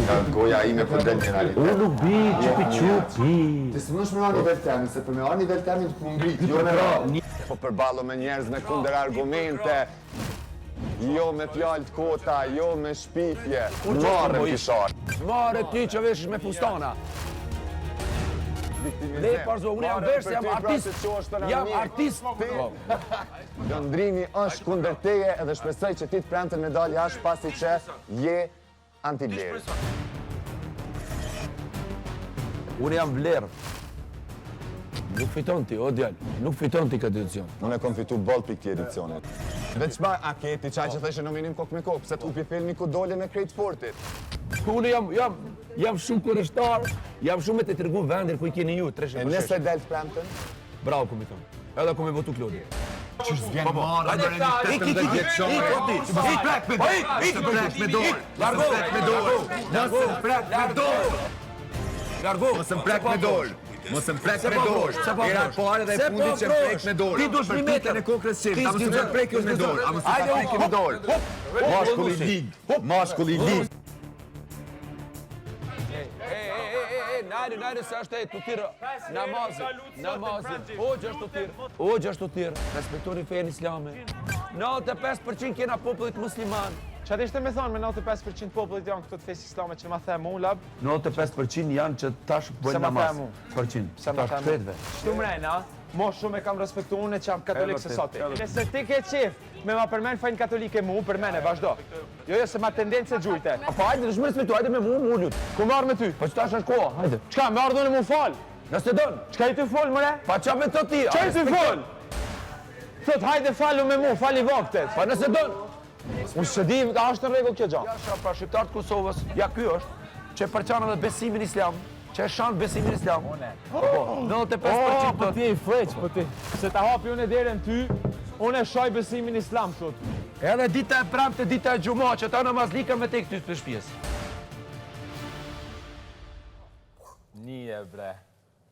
Nga goja ime po del një realitet. Unë nuk bi, çupi çupi. Ti s'mundesh me ra nivel temi, se për me ra nivel temi të më ngrit, jo me ra. Po përballo me njerëz me kundër argumente, jo me fjalë të kota, jo me shpifje. Marrë më kishar. Marre ti që veshesh me fustana. Le parzo, unë jam vesh, jam pra artist. Jam artist. Po. Londrimi është kundër teje edhe shpresoj që ti të premten me dalë jashtë pasi që je anti-vlerë. Unë jam vlerë. Nuk fiton ti, o djalë. Nuk fiton ti këtë edicion. Unë e kom fitu boll pikë këtij edicionit. Veç ma, a ke ti qaj që thëshe nominim kokë me kokë, pse të hupi filmi ku dole me krejt fortit? Unë jam, jam, jam shumë kureshtar, jam shumë me të tregu vendin ku i keni ju, treshe E për nëse sheshe. del të premten? Bravo, ku mi thonë. Edhe ku me votu Klodi. Që s'vjen po, po. marrë Hajde, në një ik, ik, ik, ik, ik, o ti, ik, prek me po, ik, ik, Mos më prek me dorë. Largo, Mos më prek me dorë. largo, Mos më prek me dorë. Largo. Mos më prek me dorë. Mos më prek me dorë. Se po Era e afrosh. parë dhe e Se po fundit që më prek afrosh. me dorë. Ti dush Për një tutën metër. e kokrës qim. Ti Ta mos më s'guxon. prek me dorë. A mos të Hajde, prek me hop, dorë. Mashkull i lig. Mashkull i lig. E, e, e, e, e, nali, nali, se është e të thirë namazin, namazin, hoxha është të thirë, hoxha është të thirë, respektoni fenë islame. 95% kena popullit musliman. Qa të ishte me thonë me 95% popullit janë këto të fesë islame që ma the mu, lab? 95% janë që tash Se bëjnë ma namaz. the mu. Përqind, Se ma tash the mu. kretve. Shtu mrena, mo shumë e kam respektu unë që jam katolik E se vërtet, soti. e vërtet. Nëse ti ke qef me ma përmen fejnë katolike mu, përmene, vazhdo. Jo, jo, se ma tendencë e gjujte. A po hajde, është më respektu, hajde me mu, mu lut. Ku më ardhë me ty? Po që tash është koha, hajde. Çka, me ardhë unë mu fal? Nëse don, Çka i ty fol, mëre? pa qa me të ti? a Çka i ty respekton? fol? Thot, hajde falu me mu, fali vaktet. Pa nëse don. Unë s'e di, a është në rregull kjo gjë? Ja, sha, pra shqiptarët Kosovës, ja ky është, që përçan edhe besimin islam, që e shan besimin islam. Po, po, 95% Oh, po të ti je i fleq, po ti. Se ta hapi unë derën ty, unë e shaj besimin islam, thot. Edhe dita e premte, dita e xhuma, që ta namazlika me tek ty të shtëpisë. Nije, bre.